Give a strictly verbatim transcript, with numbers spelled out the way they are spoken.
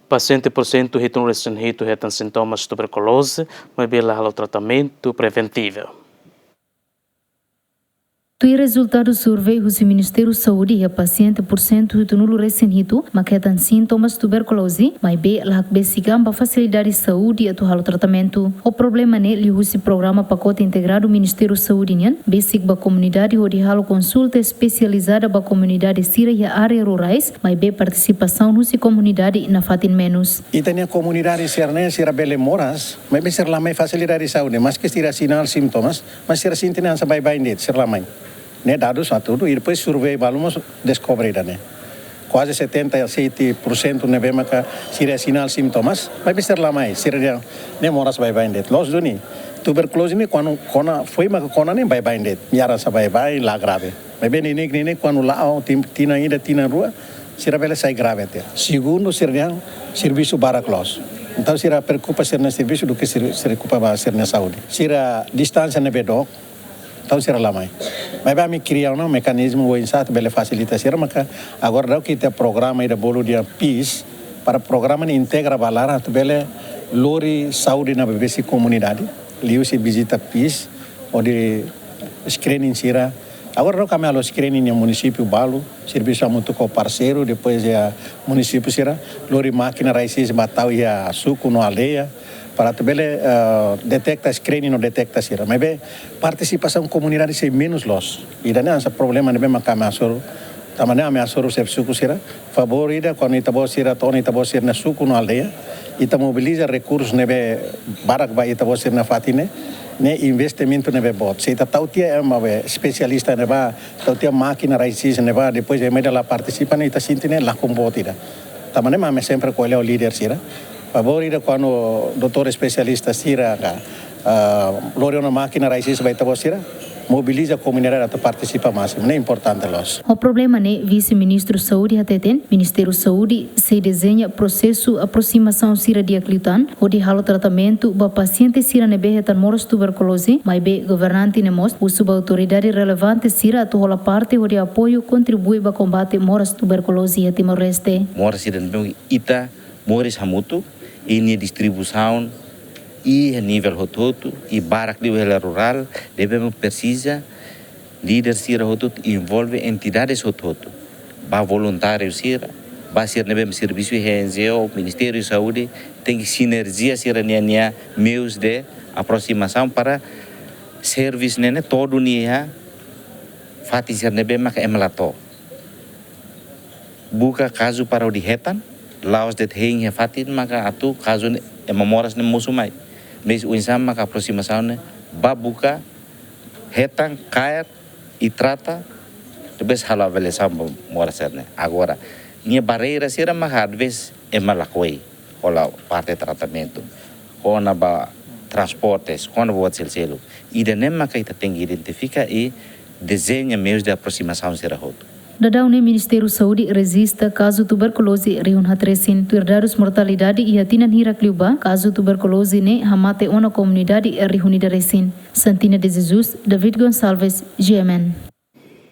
Pasiente pursentu hitunulu resin hitu hetan sintomas tuberkuloze, maibé la halo tratamentu preventivu. Tuir rezultadu survey husi Ministériu Saúde, iha pasiente pursentu hitunulu resin hitu mak hetan sintomas tuberkuloze, maibé la hakbesik an ba fasilidade saúde atu halo tratamentu. Ho problema ne'e liuhusi programa pakote integradu Ministériu Saúde nian, besik ba komunidade hodi halo konsulta espesializada ba komunidade sira iha área rurais, maibé partisipasaun husi komunidade nafatin menus. Ita-nia komunidade sira-ne'e, sira bele moras, maibé sira la mai fasilidade saúde, maske sira asina sintomas, mas sira sente ne'e hanesan baibain de'it, sira la mai. Ne'e dadus hatudu, i depois survey balu mós deskobre ida-ne'e. Kuaze setenta e sete pursentu ne'ebé maka sira asina sintomas, maibé sira la mai, sira dehan ne'e moras baibain de'it. Loos duni, tuberkuloze ne'e kuandu kona, foin maka kona ne'e baibain de'it. Nia hanesan baibain, la grave. Maibé neineik-neineik kuandu la'o, tin-, tinan ida, tinan rua, sira bele sai grave tiha. Segundu, sira dehan servisu barak loos. Entaun sira preokupa sira-nia servisu duké sira, sira preokupa ba sira-nia saúde. Sira distánsia ne'ebé dook, entaun sira la mai. Maibé ami kria ona mekanizmu oinsá atu bele fasilita sira, maka agora daudaun ita programa ida bolu dehan PIS, para programa ne'e integra ba laran atu bele lori saúde ne'ebé besik komunidade, liuhusi vizita PIS, hodi screening sira. Agora daudaun ami halo screening iha munisípiu balu, servisu hamutuk ho parseiru, depois iha munisípiu sira, lori mákina raio-x ba tau iha suku no aldeia, para atu bele, eh, deteta, screening no deteta sira. Maibé partisipasaun komunidade sei menus loos. Ida-ne'e hanesan problema ne'ebé maka ami hasoru. Tanba ne'e ami hasoru xefe suku sira, favór ida, kuandu ita-boot sira to'o ona ita-boot sira-nia suku no aldeia, ita mobiliza rekursu ne'ebé barak ba ita-boot sira-nia fatin ne'e, ne'e investimentu ne'ebé boot. Se ita tau tiha ema be espesialista ne'ebá, tau tiha mákina raio-x ne'ebá, depois ema ida la partisipa ne'e ita sente ne'e lakon boot ida. Tanba ne'e mak ami sempre ko'alia ho líder sira. Favór ida kuandu doutór espesialista sira ka, ah, lori ona mákina raio-x ba ita-boot sira, mobiliza komunidade atu partisipa másimu, ne'e importante loos. Ho problema ne'e, Vise-Ministru Saúde hateten, Ministériu Saúde sei dezeña prosesu aprosimasaun sira di'ak liután, hodi halo tratamentu ba pasiente sira ne'ebé hetan moras tuberkuloze, maibé governante ne'e mós husu ba autoridade relevante sira atu hola parte hodi apoiu kontribui ba kombate moras tuberkuloze iha Timor-Leste. Moras sira ne'ebé ita moris hamutuk, i nia distribuisaun iha nivel hotu-hotu, i barak liu iha área rurál, ne'ebé mak presiza líder sira hotu-hotu envolve entidades hotu-hotu. Ba voluntáriu sira, ba sira ne'ebé servisu iha NGO, Ministériu Saúde, tenke sinerjia sira-nia, nia meius de aprosimasaun para servisu ne'e ne'e to'o duni iha fatin sira ne'ebé maka ema la to'o. Buka kazu para hodi hetan, la'ós de'it hein iha fatin maka atu kazu ne'e ema moras ne'e mosu mai. Mais oinsá maka aprosimasaun ne'e ba buka, hetan, kaer, i trata, depois halo avaliasaun ba moras sira-ne'e. Agora, nia barreira sira maka às vezes ema lakohi hola parte tratamentu, kona-ba transportes, kona-ba buat seluk-seluk. Ida-ne'e maka ita tenke identifika i dezeña meius de aprosimasaun sira hotu. Daudaun ne'e Ministériu Saúde rejista kazu tuberkuloze rihun haat resin. Tuir dadus mortalidade iha tinan hirak liubá, kazu tuberkuloze ne'e hamate ona komunidade rihun ida resin. Santina de Jesus, David Gonçalves, GMN.